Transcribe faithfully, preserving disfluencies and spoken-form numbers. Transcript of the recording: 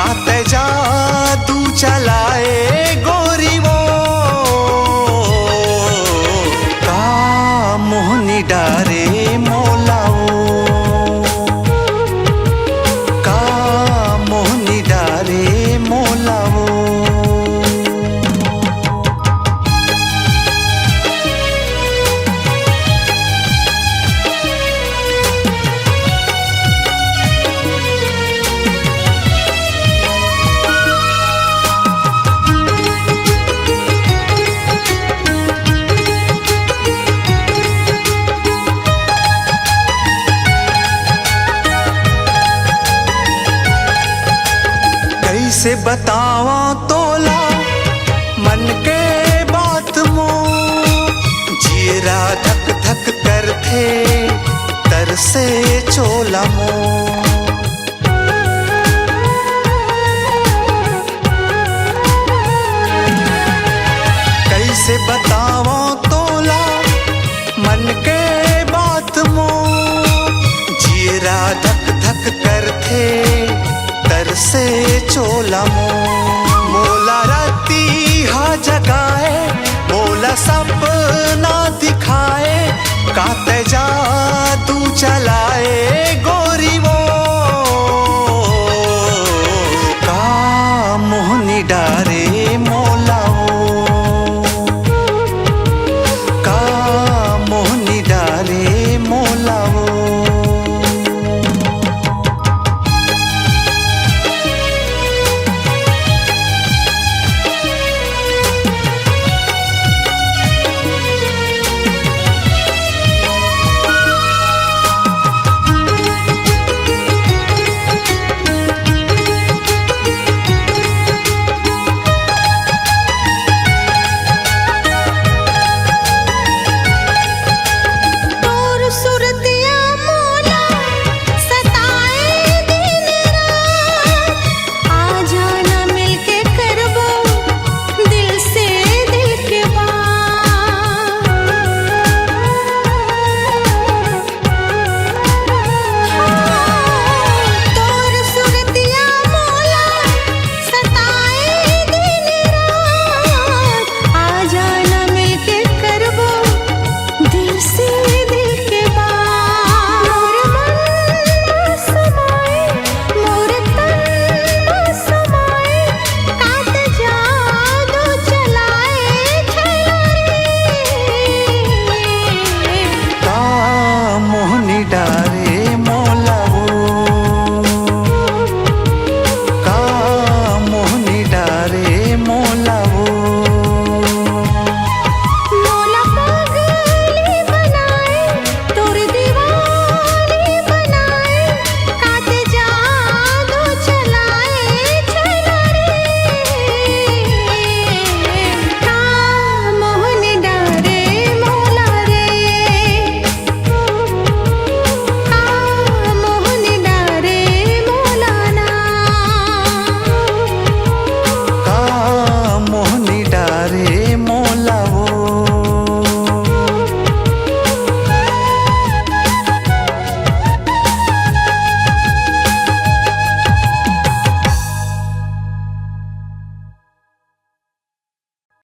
आते जादू चलाए गोरी वो, का मोहनी डारे मोला वो, का मोहनी डारे मोला वो। कइसे बतावं तोला मन के बात मोर, जियरा धक धक करथे, तरसे चोला मोर। कइसे बतावं तोला मन के बात मोर, जियरा धक धक करथे, तरसे चोला मोर। मोला रतिहा जगाए, मोला सपना दिखाए, का तैं जादू चलाए गोरी वो, का मोहनी डारे